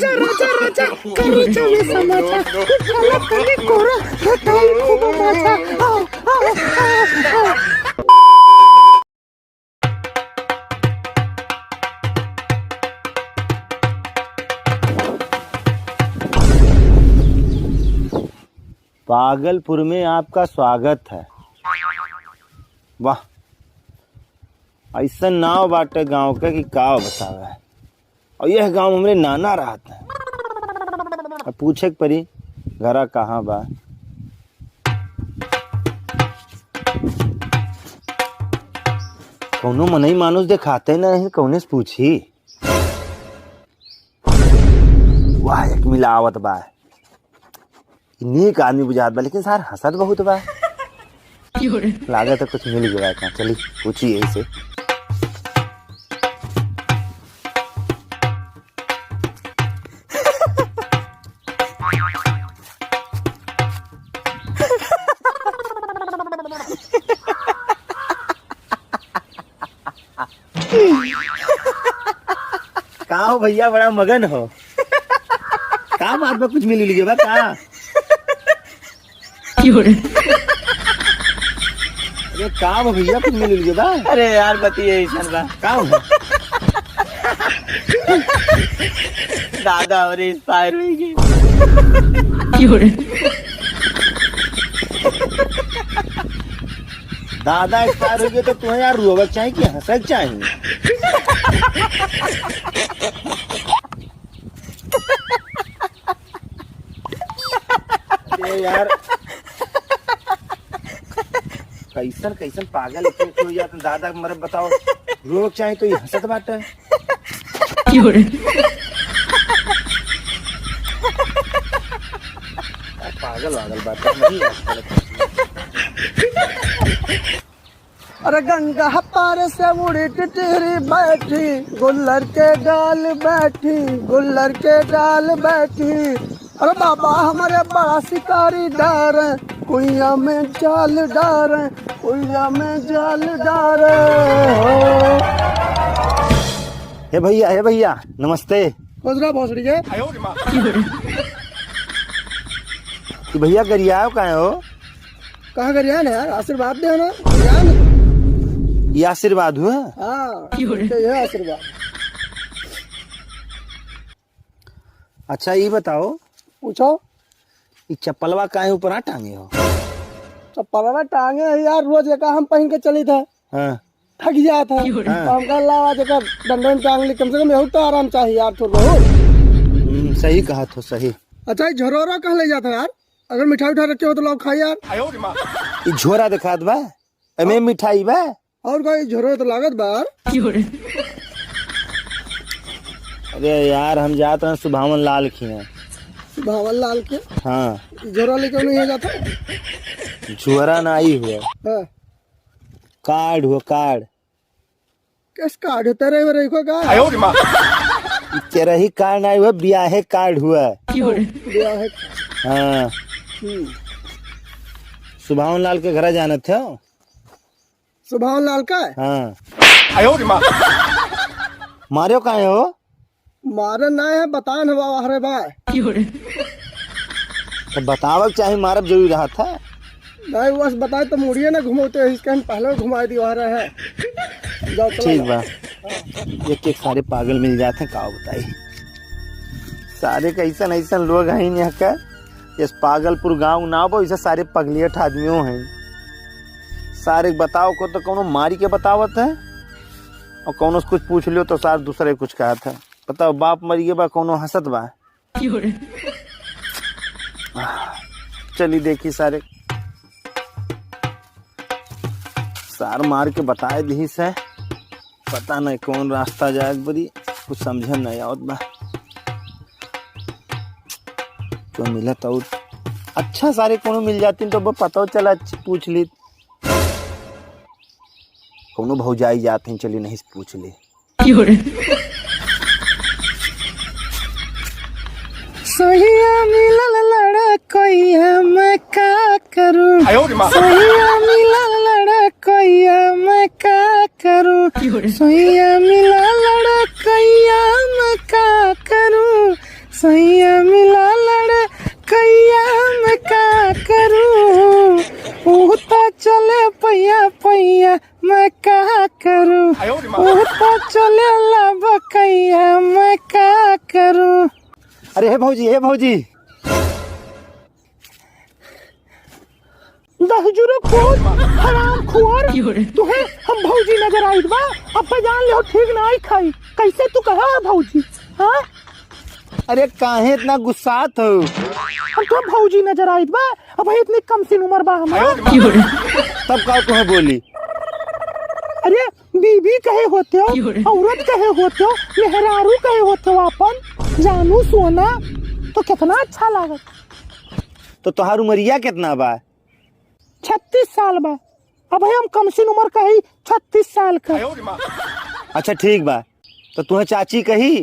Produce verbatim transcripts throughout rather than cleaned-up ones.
राजा, राजा, राजा, करी चले समाचा। उठाला तनी कोरा, घटाई खूब माचा। आ, आ, आ, आ। पागलपुर में आपका स्वागत है। वाह, ऐसन नाव बाटे गाँव के कि का बतावे। और यह गाँव हमरे नाना रहत है। अब पूछे के परी, घरा कहाँ बा? कौनो मनई मानुष देखाते नहीं, कौने से पूछी? वाह, एक मिलावत बा। ई नीक आदमी बुझात बा, लेकिन सार हंसत बहुत बा। लागत है कुछ मिल गया का। चली, पूछी यही से। का हो भैया, बड़ा मगन हो? का बात बा, कुछ मिल उल गया बा का? क्यों रे? अरे का बा भैया, कुछ मिल उल गया बा? अरे यार, बतिये ऐसन बा। का हो? दादा और expire हुई गई। क्यों रे? दादा expire हो गए तो तुम्हें यार रोवे के चाही कि हंसे के चाही? अरे यार, कैसन कैसन पागल इतने कोई यार, दादा मरे बताओ, रोवे के चाही तो ये हंसत बाटे। क्यों रे? पागल वागल बात नहीं है। अरे गंगा पार से उड़ी टिटरी बैठी, गुल्लर के डाल बैठी, गुल्लर के डाल बैठी। अरे बाबा हमारे बड़ा शिकारी डार, कुइया में जाल डार, कुइया में जाल डार हो। हे भैया, हे भैया, नमस्ते। खुश रहा भोसड़ी के। कि भैया गरियाओ काहे हो? कहाँ गरियान है यार, आशीर्वाद दे ना, गरियान। ये आशीर्वाद हुआ? हाँ, ये है आशीर्वाद। अच्छा, ये बताओ। पूछो। ये चप्पलवा काहे ऊपर आ टांगे हो? चप्पलवा टांगे है यार, रोज एका हम पहन के चली था। हाँ। थक जात है। हाँ। तो हम कहा, "लावा, जेकर डंडन टांग ली, कम से कम यहू तो आराम चाहिए यार, थोड़ा बहुत।" हम्म, सही कहा तो सही। अच्छा, ये झरोरा कहाँ ले जाता है यार? अगर मिठाई उठा रखे हो तो लाओ खाई यार। ये झोरा दिखात बा, एमे मिठाई बा। और का, ये झरोरा तो लागत बा यार। अरे यार, हम जात रहन सुभावन लाल खिया। सुभावन लाल के? हाँ। ये झोरा लेके नहीं जाता? झोरा ना आई हुआ। हाँ। कार्ड हुआ, कार्ड। किस कार्ड है? तेरे में रखो का? आयो रे माँ। तेरा ही कार्ड नहीं हुआ, ब्याहे कार्ड हुआ। ब्याहे। हाँ। हम्म। सुभावन लाल के घरा जानत हो? सुभावन लाल का? हाँ। आयो रे माँ। मार्यो काहे हो? मारे ना है, बतान हवा वाह रे बा। तो बतावल चाहे, मारब जरूरी रहा था। नहीं, बस बताए तो मुड़िए ना घुमाते हैं, इसके हम पहले घुमा दिया रहे हैं। जाओ, चला ठीक जाओ। बा। एक एक सारे पागल मिल जाते हैं, का बताई। सारे कैसन ऐसन लोग हैं यहाँ का। इस पागलपुर गांव ना बो, इसे सारे पगलियट आदमियों हैं। सारे बताओ को तो कौनो मारी के बतावत है और कौनो से कुछ पूछ लियो तो सार दूसरे कुछ कहत है। बताओ, बाप मर गए बा, कौनो हंसत बा? चली देखी सारे, सार मार के बताए दिही से, पता नहीं कौन रास्ता जाए बरी, कुछ समझे नहीं आवत बा। तो मिलत और अच्छा सारे कोनो मिल जाती तो वो पता चला, अच्छी पूछ ली। कोनो भौजाई जात हैं, चली नहीं से पूछ ली। सहिया मिलल लड़कोइया, मैं का करूं? आयो रे माँ। सहिया मिलल लड़कोइया, मैं का करूं? सहिया मिलल लड़कोइया, मैं का करूं? करूं? अरे हे भौजी, हे भौजी। दहिजुरक पूत, हरामखोर, तुहे हम भौजी नजर आइत बा, अब जान ले हो ठीक नाहीं खाई। कैसे तू कहा है भौजी, हाँ? अरे काहे इतना गुस्सात हो? हम तो भौजी नजर आइत बा, अब इतनी कम सिन उम्र बा हमार। तब का तुहे बोली? अरे बीबी कहे होते हो, औरत कहे होते हो, मेहरारू कहे होते हो आपन, जानू सोना, तो कितना अच्छा लागत। तो तोहार उमरिया कितना बा? छत्तीस साल बा। अब हम कमसिन उमर कही छत्तीस साल का। अच्छा ठीक बा, तो तुहे चाची कही?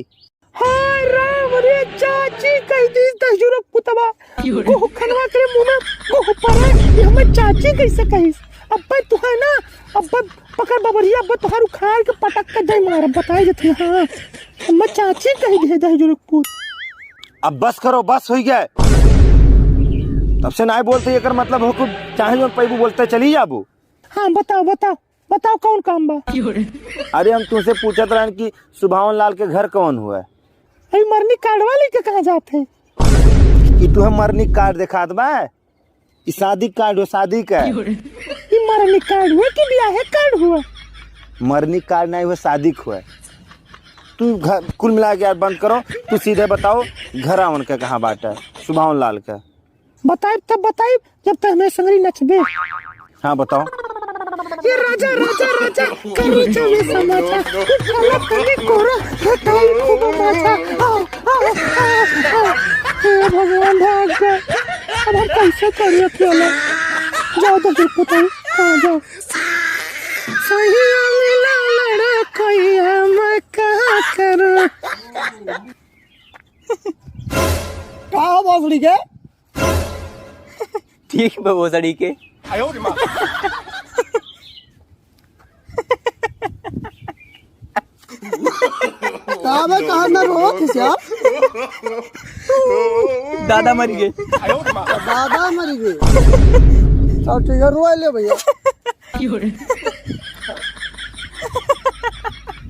हाय राम रे, चाची कही दीस दहिजुरक पुतवा। गोहखनवा के मुंह में गोह परे, ये हमें चाची कैसे कहिस? अब्बे तू है ना, अब्बे पकड़ बबरिया, अब्बे तोहार उखाड़ के पटक के जाई मार, बताई देते हैं, हाँ। हमें चाची कही दे दहिजुरक पूत। अब बस करो, बस होइ गया। तब से नाहीं बोलते, एकर मतलब हो कि चाहे जौन पैबू बोलते चली जाबू। हाँ, बताओ, बताओ, बताओ कौन काम बा? अरे हम तुमसे पूछत रहन कि सुभावन लाल के घर कौन हुआ? अरे मरनी कार्ड वाली के कहाँ जात है? कि तुहे मरनी कार्ड देखात बा? ई शादी कार्ड हो, शादी का। ई मरनी कार्ड हुआ कि बियाहे कार्ड हुआ? मरनी कार्ड नाहीं हुआ, शादी का हुआ। तू घर, कुल मिला के यार बंद करो, तू सीधे बताओ घर आवन के कहाँ बाटे, सुभावन लाल के। बताइब तब बताइब, जब तक हमें संगरी नचबे। हाँ, बताओ। ये राजा, राजा, राजा, करू चले समाचा, उठाला तनी कोरा, हटाई खूब माचा। आ, आ, आ, आ, आ। हे भगवान, भाग गए। अब हम कैसे करी अकेला? जाओ तो फिर पुताई, हाँ, जाओ। सही मिला लड़ा कोई, मैं कहाँ करूँ? का हो भोसड़ी के? ठीक बा भोसड़ी के। का बा, कहाँ ना रो खिसिया? दादा मर गए। दादा मर गए। चल ठीक है, रो ले भैया।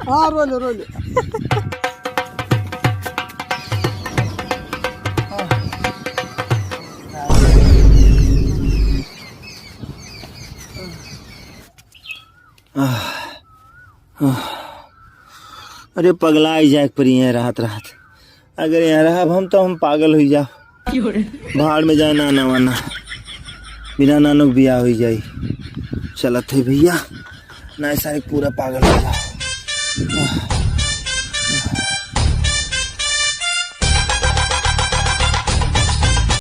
हाँ, रो ले, रो ले। अरे पगला ही जाए परी है रात रात। अगर यहाँ रहब हम तो हम पागल हुई जाओ। भाड़ में जाए नाना वाना। बिना नानो के बियाह हुई जाई। चलत है भैया, ना सारे पूरा पागल हो जाओ।